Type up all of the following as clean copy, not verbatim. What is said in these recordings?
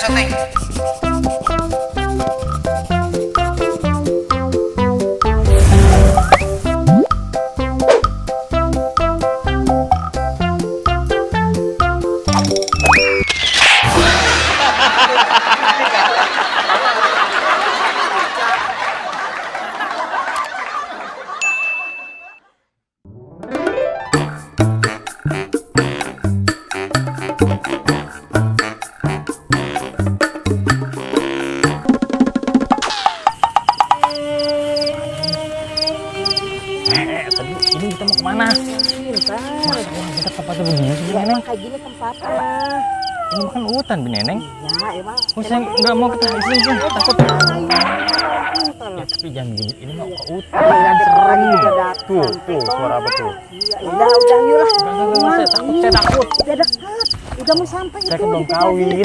syuting. Tadi ini kita mau kemana? Masa kita tempatnya begini sih, Neneng? Kayak gini tempatnya. Ini bukan hutan, Bu Neneng. Ya, emang. Oh, saya nggak mau kita sini, takut. Ya, Tapi jangan begini, ini mau ke hutan. ya, serem juga datang. Tuh, suara apa tuh? Iya, udah yuk lah. Enggak, saya takut. Udah dekat. Udah mau sampai Saya itu. kan belum kawin, ini.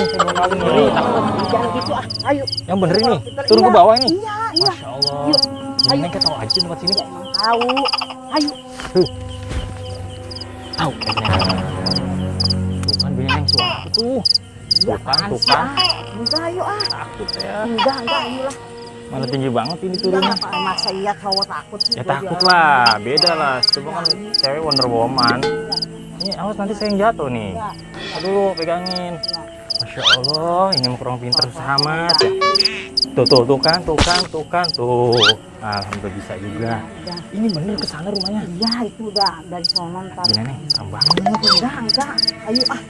Jangan gitu ah. Ayo. Yang bener ini, turun ke bawah ini. Iya, iya. Masya Allah. Yuk. Neneng kita tahu aja tempat sini. Ya, emang tahu. Ayo. Tahu kayaknya. Tuh kan Bu Neneng suara apa tuh? Iya, Tuh kan. Enggak, ayo ah. Takut saya. Enggak, ayo lah. Mana tinggi banget ini turunnya. Enggak, masa iya cowok takut sih. Ya takut lah, beda lah. Coba kan cewek Wonder Woman. Ini awas nanti saya yang jatuh nih. Aduh, pegangin. Masya Allah, ini mau kurang pinter amat. Tuh kan. Alhamdulillah bisa juga. Ini bener ke sana rumahnya. Iya, itu udah dari sono ntar. Gini nih, serem banget. Enggak. Ayo ah.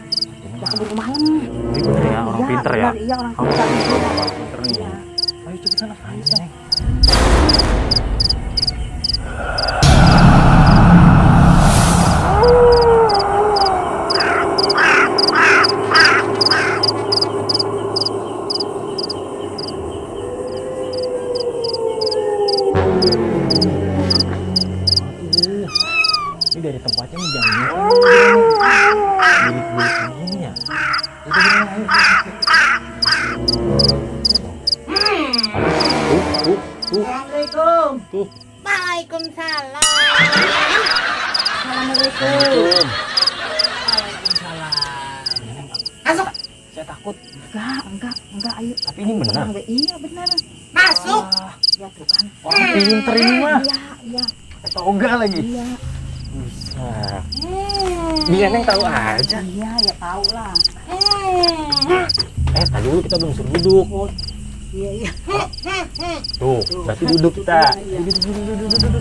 Jangan keburu malam. Ini bener ya, orang Iya, pinter ya. benar, iya, orang Oh, pinter. orang pinter nih. Iya. Ayo coba sana. Ayo, Neng. Ini dari tempatnya nih jangan bilik-bilik begini ya. Udah gini ayo. Assalamualaikum. Tuh. Waalaikumsalam. Assalamualaikum. Masuk. Saya takut. Enggak, ayo. Tapi ini benar. Iya, benar. Masuk. Ya tuh kan. Orang pinter ini mah. Iya. Toga lagi. Iya. Bisa. Dia Neng tahu aja. Iya, ya tahu lah. Tadi dulu kita belum suruh duduk. Iya. Tuh, berarti duduk kita. Iya. Duduk.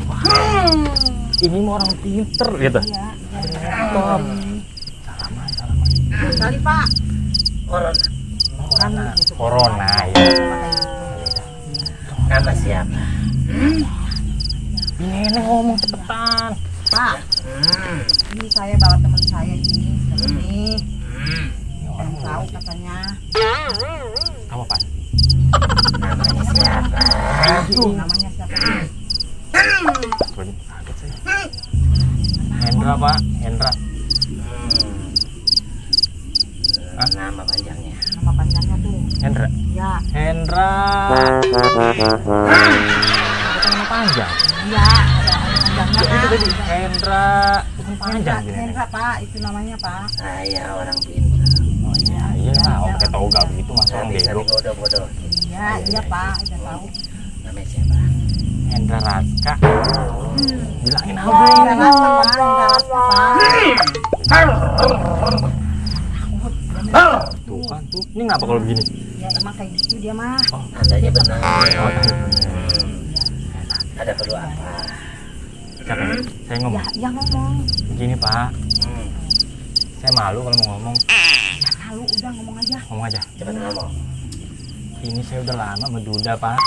Wah, ini mah orang pinter gitu. Iya. Top. Salaman. Kali, Pak. Corona ya. Nama siapa? Ini Neng ngomong cepetan. Pak. Ini saya bawa teman saya ini. Yang tahu katanya. Apa Pak? Namanya siapa? Namanya siapa? Kaget saya. Hendra Pak, Hendra. Nama panjangnya. Nama panjangnya tuh. Hendra. Iya. Hendra. Bukan nama panjang. Iya, ada panjangnya. Ya, itu Pak. tadi Hendra. Bukan panjang gini. Hendra, Pak, itu namanya, Pak. Saya orang pintar. Oh iya. Oh pakai toga begitu mas orang Bisa bego. dibodoh-bodoh. Iya, Pak, udah tahu. Namanya siapa? Hendra Raska. Bilangin Ya, apa Hendra ini? Raska, Pak. Hendra Raska, Pak. Tuh kan tuh. Ini ngapa kalau begini? Ya, emang kayak gitu dia mah. Tandanya benar. Oh, Ada perlu apa? siapa? Saya ngomong. Ya ngomong. Begini Pak. Saya malu kalau mau ngomong. Ya tahu, udah ngomong aja. Ngomong aja. Cepat ngomong. Ini saya udah lama menduda Pak.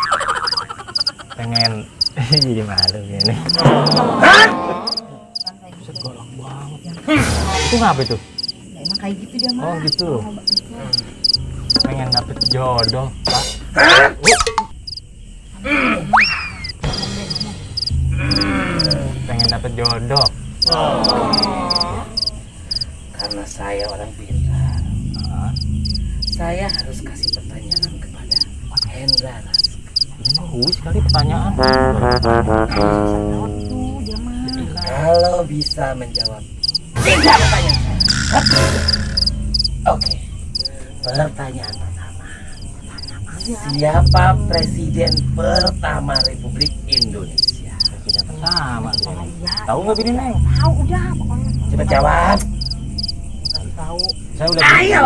Pengen jadi malu gini. Kan kayak gitu. Segolok banget. Itu ngapa itu? Ya, emang kayak gitu dia mah. Oh gitu. Pengen dapet jodoh Pak. Pengen dapet jodoh. Karena saya orang pintar. Ah, Saya harus kasih pertanyaan kepada Hendra Raska. ini mah huis kali pertanyaan. Tuh dia mah. Kalau bisa menjawab 3 pertanyaan saya. Oke. Pertanyaan pertama. Siapa presiden pertama Republik Indonesia? Presiden pertama Bini Neng. Tahu nggak Bini Neng? Tahu udah pokoknya. Cepat jawab. Tahu. Saya udah. Ayo.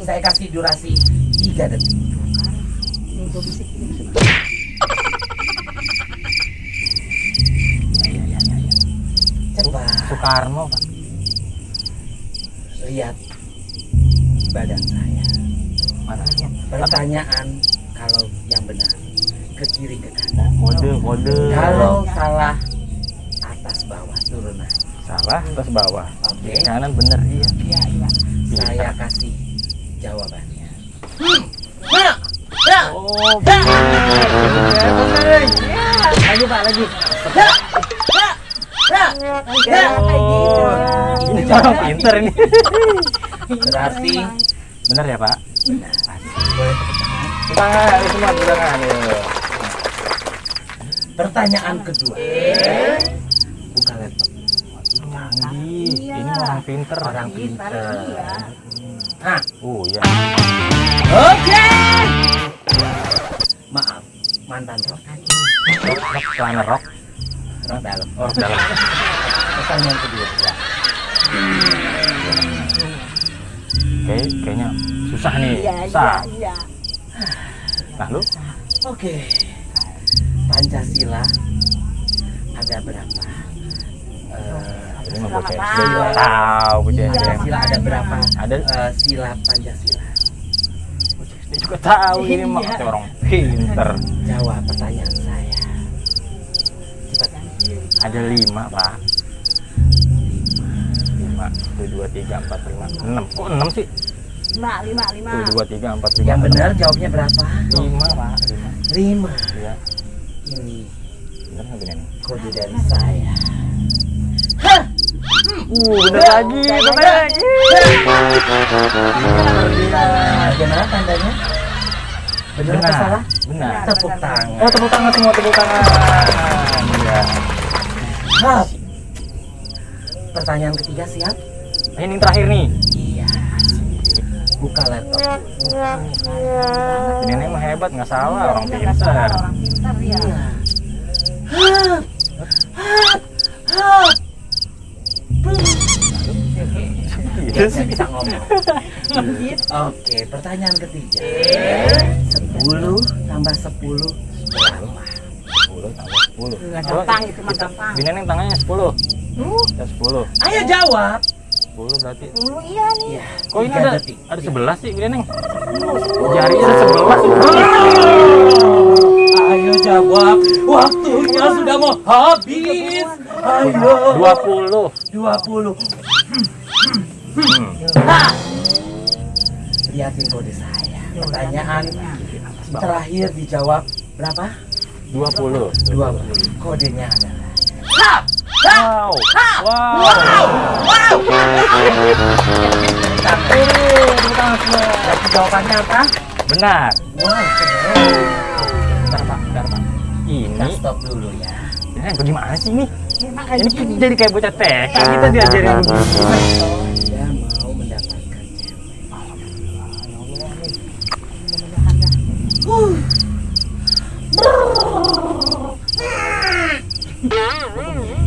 Saya kasih durasi 3 detik. Nih gue bisik ini. Cepat. Soekarno Pak. Lihat badan saya. Mana? Pertanyaan kalau yang benar ke kiri ke kanan. Kode. Kalau salah atas bawah turun naik. Salah terus bawah. Oke. Kanan bener iya. Iya, iya. Saya kasih jawabannya. Oh. Lagi Pak lagi. Ini orang pinter ini. Berarti Bener ya Pak? benar. Boleh tepuk tangan. Tangan semua tangan. Pertanyaan kedua. Buka laptop. Canggih. Ini orang pinter. Orang pinter. Iya. Hah. Oh iya. Oke. Maaf, mantan rock. Rock celana rock. Rock dalam. Oh dalam. Pertanyaan kedua. Ya. Kayaknya susah nih. Iya, Susah. iya. Nah lu? Oke. Pancasila ada berapa? Ini mah bocah SD juga tahu bocah SD. Pancasila ada berapa? Ada Sila Pancasila. bocah SD juga tahu ini mah Iya. kata orang pinter. Jawab pertanyaan saya. Cepat. Ada 5 Pak. 5, 1, 2, 3, 4, 5, 6. Kok 6 sih? 5. 1, 2, 3, 4, 5. Yang benar jawabnya berapa? 5 Pak. 5. Iya. Ini Bener nggak Bini Neng? kode dari saya. Bener lagi. Bener lagi. Gimana tandanya? Benar atau salah? Benar. Tepuk tangan. Oh tepuk tangan semua tepuk tangan. Iya. Hap. Pertanyaan ketiga siap? Ini yang terakhir nih. Iya. Buka laptop. Ini Neng mah hebat nggak salah orang Nggak pinter. salah, orang pinter ya. Iya. Hap. Hap. Hap. Gitu Ya, sih. saya bisa ngomong. Oke, pertanyaan ketiga. 10 tambah 10 berapa? 10 tambah 10. Nggak gampang itu mah gampang. Bini Neng tangannya 10. Ya 10. Ayo jawab. 10 berarti. Iya nih. Iya. Kok ini 3 ada detik. 11 sih Bini Neng? Jarinya ada 11. Ayo jawab. Waktunya sudah mau habis. Ayo. 20. 20. Hmm. Hah. Lihatin kode saya. Pertanyaan terakhir dijawab berapa? 20. 20. Kodenya adalah Wow. Wow. wow. Berarti Jawabannya apa? benar. Wow, keren. Bentar Pak, bentar Pak. Kita Ini stop dulu ya. Ini bagaimana sih ini? Makanya Ini gini. jadi kayak bocah TK kita diajarin begini. Anda mau mendapatkan cewek.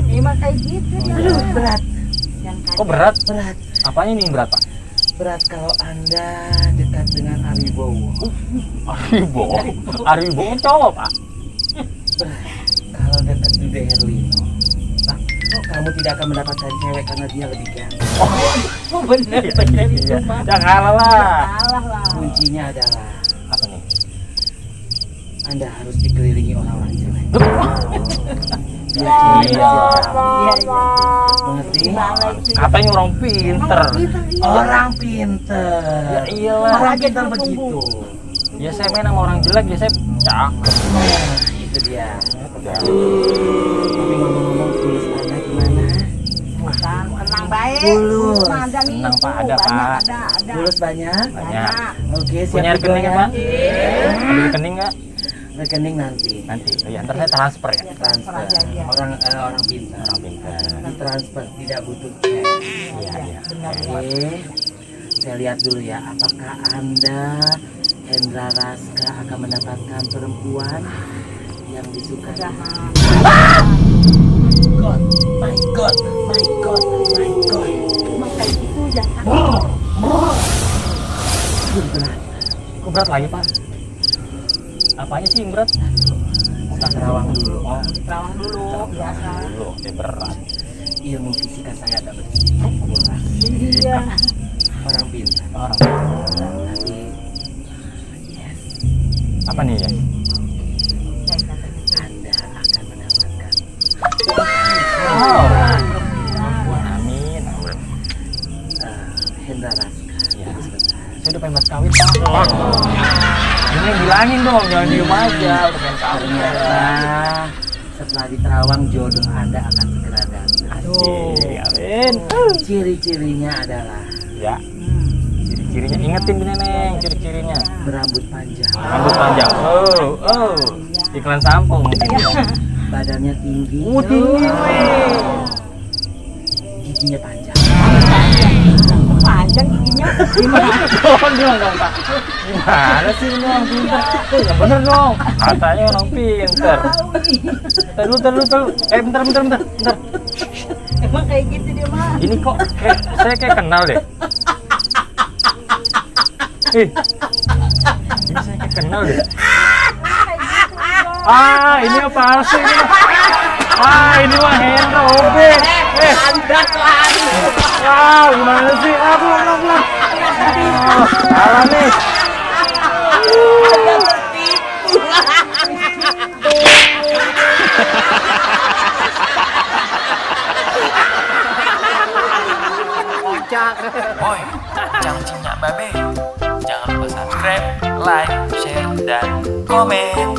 Emang kayak gitu ya. Aduh, berat. Kok berat? Berat. Apanya ini yang berat Pak? Berat kalau Anda dekat dengan Aribowo. Aribo. Aribo cowok Pak. Berat kalau dekat Dude Herlino. Nah, kamu tidak akan mendapatkan cewek karena dia lebih ganteng. Oh bener. Iya. Jangan kalah lah. Salah lah. Kuncinya adalah Apa nih? Anda harus dikelilingi orang-orang jelek. Biar Iya, ceweknya siapa? iya. Mengerti? Katanya orang pinter. Orang pinter. Ya iyalah. Orang pinter begitu. Ya saya main sama orang jelek ya saya cakep. Nah, itu dia. Udah. Tapi ngomong-ngomong tulus Anda gimana? Bukan, tenang baik. Tulus. Mah ada nih. Tenang, Pak, tuh, ada, banyak, Pak. Ada. Tulus banyak? Banyak. Oke, siap Punya rekening digoyang. apa? Ada rekening nggak? Rekening nanti. Nanti. Oh, ya, ntar saya transfer ya. Transfer. aja, iya. Orang pintar. Orang pinter. Ditransfer tidak butuh cash. Iya iya. Benar ya. Oke. Saya lihat dulu ya, apakah Anda Hendra Raska akan mendapatkan perempuan yang disukai. God, my God, my God, my God. Emang kayak gitu ya. Berat. Kok berat lagi, Pak? Apanya sih yang berat? Kita terawang dulu. Oh, Terawang dulu, biasa. Dulu, berat. ilmu fisika saya ada kurang. Iya. Orang pintar. Orang. Tapi, yes, Apa nih ya? Anda akan mendapatkan Wow. Amin. Hendra Raska. Ya. Sebentar. Saya udah pengen banget kawin, Pak. Ini bilangin dong, jangan diem aja. Udah pengen kawin ya. Ternyata setelah di Terawang jodoh Anda akan segera datang. Asik, amin. Ciri-cirinya adalah Ya, ciri-cirinya ingetin Bu Neneng, ciri-cirinya. berambut panjang, Rambut panjang. Oh. Iklan sampo mungkin ya. badannya tinggi, Tinggi, weh. giginya panjang. Panjang giginya. Tolong dong, Pak. Gimana sih ini orang pintar? Ya bener dong. Katanya orang pintar. Bentar. Bentar. Emang kayak gitu dia mah. Ini kok saya kayak kenal deh. Ini saya kayak kenal deh. Ini apa sih ini? Ini mah Hendra Obe. Wow, gimana sih? Pelan. Salah nih. Oi, jangan cinyak babe. Jangan lupa subscribe, like, share, dan komen.